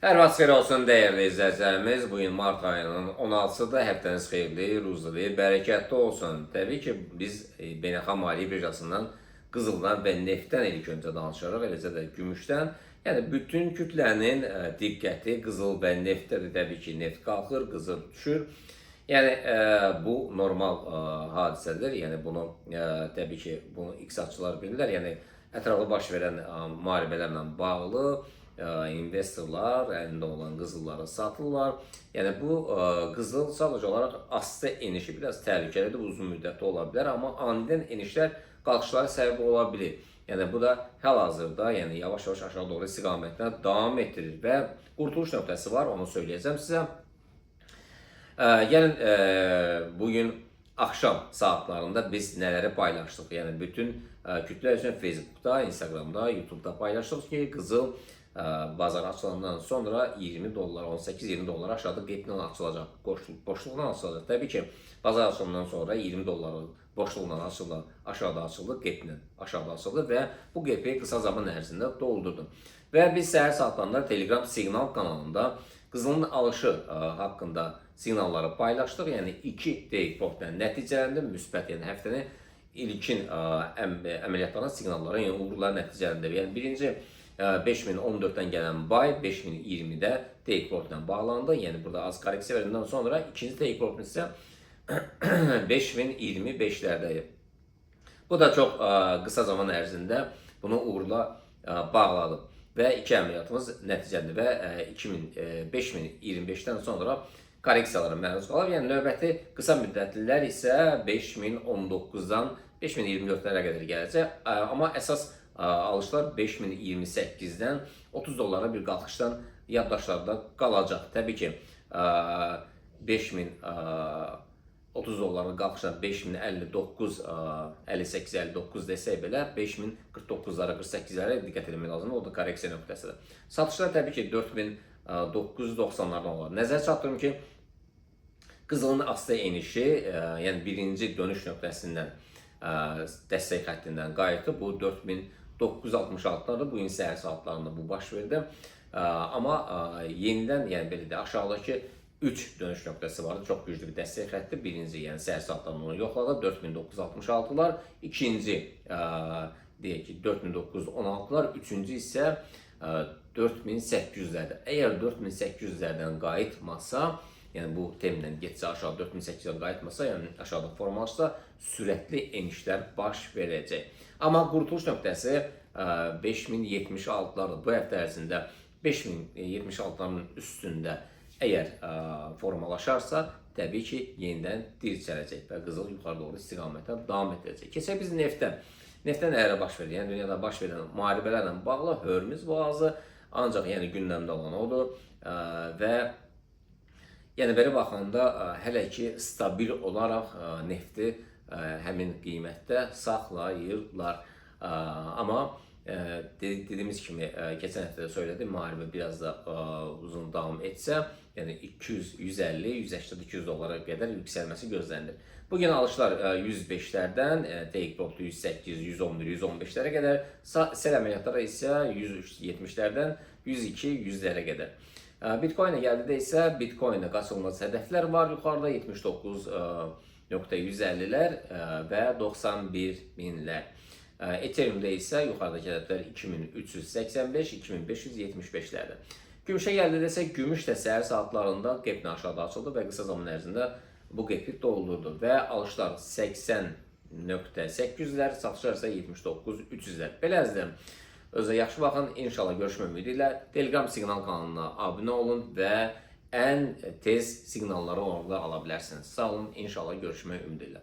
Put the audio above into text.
Hər vaxt xeyir olsun dəyərli izləyicilərimiz. Bu gün mart ayının 16-sıdır. Həftəniz xeyirli, ruzili, bərəkətli olsun. Təbii ki, biz Beynəlxalq Maliyyə Birjasından qızıldan və neftdən ilk öncə danışarıq, eləcə də gümüşdən. Yəni bütün kütlənin diqqəti qızıl və neftdədir. Təbii ki, neft qalxır, qızıl düşür. Yəni bu normal hadisədir. Yəni bunu təbii ki, bunu iqtisadçılar bilirlər. Yəni ətrafda baş verən müharibələrlə bağlı investorlar əlində olan qızılları satırlar. Yəni bu qızıl sadəcə olaraq asta enişi biraz təhlükəlidir, uzun müddətli ola bilər, amma anidən enişlər qalxışlara səbəb ola bilir. Yəni bu da hal-hazırda, yəni yavaş-yavaş aşağı doğru istiqamətdə davam etdirir və qurtuluş nöqtəsi var, onu söyləyəcəm sizə. Gəlin bugün axşam saatlarında biz nələri paylaşdıq? Yəni bütün kütlə üçün Facebookda, Instagramda, YouTube'da paylaşdıq ki, qızıl bazar açılandan sonra 20 dollar, 18-20 dollar aşağıda qeplə açılacaq, boşluqla açılacaq. Təbii ki, bazar açılandan sonra 20 dolların boşluqla açıldı, aşağıda açıldı, qeplə aşağıda açıldı və bu qepi qısa zaman ərzində doldurdu. Və biz səhər saatlarında Telegram siqnal kanalında qızılın alışı haqqında siqnalları paylaşdıq. Yəni 2 take profitlə nəticələndi, müsbət, yəni həftənin ilkin əməliyyatlarına siqnallara, yəni uğurlar nəticələndi. Yəni birinci 5014-dən gələn buy 5020-də take profitlə bağlandı. Yəni burada az korreksiya verəndən sonra ikinci take profit isə 5025-lərdə. Bu da çox qısa zaman ərzində bunu uğurla bağladı və iki əməliyyatımız nəticələndi və 2000 5025-dən sonra korreksiyalara məruz qalır. Yəni növbəti qısa müddətlilər isə 5019-dan 5024-lərə qədər gələcək. Amma əsas alışlar 5028-dən 30 dollara bir qalxışdan yaddaşlarda qalacaq. Təbii ki, 5000 30 dollarlıq qalxışdan 5059, 58, 59 desək belə 5049-lara, 48-lərə diqqət etmək lazımdır. O da korreksiya nöqtəsidir. Satışlar təbii ki 4990-lardan olar. Nəzərə çatdırım ki, qızılın asta enişi, yəni birinci dönüş nöqtəsindən, dəstək xəttindən qayıtdı. Bu 4966-dadır. Bu gün səhər saatlarında bu baş verdi. Amma yenidən, yəni belə də aşağıdakı 3 dönüş nöqtəsi vardı. Çox güclü bir dəstək xətti. Birinci, yəni səhər saatlarında onu yoxladı. 4966-lar. İkinci, deyək ki 4916-lar. Üçüncü isə 4800-lərdir. Əgər 4800-lərdən qayıtmasa, yəni bu temlə getsə aşağı 4800-ə qayıtmasa, yəni aşağıda formalaşsa sürətli enişlər baş verəcək. Amma qurtuluş nöqtəsi 5076-lardır. Bu həftə ərzində 5076-ların üstündə əgər formalaşarsa, təbii ki, yenidən dirçələcək və qızıl yuxarı doğru istiqamətə davam etdirəcək. Keçək biz neftə. Neftə nələrə baş verir? Yəni dünyada baş verən müharibələrlə bağlı Hörmüz boğazı ancaq yəni gündəmdə olan odur və yəni belə baxanda hələ ki stabil olaraq nefti həmin qiymətdə saxlayırlar. Amma dediyimiz kimi keçən həftə də söylədim, müharibə biraz da uzun davam etsə, yəni 200, 150, 180, 200 dollara qədər yüksəlməsi gözlənilir. Bugün alışlar 105-lərdən, take profit 108, 111, 115-lərə qədər, sell əməliyyatları isə 170-lərdən 102, 100-lərə qədər. Bitcoin-ə gəldikdə isə Bitcoin-ə qaçılmaz hədəflər var yuxarıda 79.150-lər və 91 minlər. Ethereum-da isə yuxarıdakı hədəflər 2385, 2575-lərdir. Gümüşə gəldikdə isə gümüş də səhər saatlarında qeplə aşağıda açıldı və qısa zaman ərzində bu qepi doldurdu və alışlar 80.800-lər, satışlar isə 79.300-lər. Belə əzizlərim, özünüzə yaxşı baxın. İnşallah görüşmək ümidi ilə Telegram siqnal kanalına abunə olun və ən tez siqnalları orada ala bilərsiniz. Sağ olun, inşallah görüşmək ümidi ilə.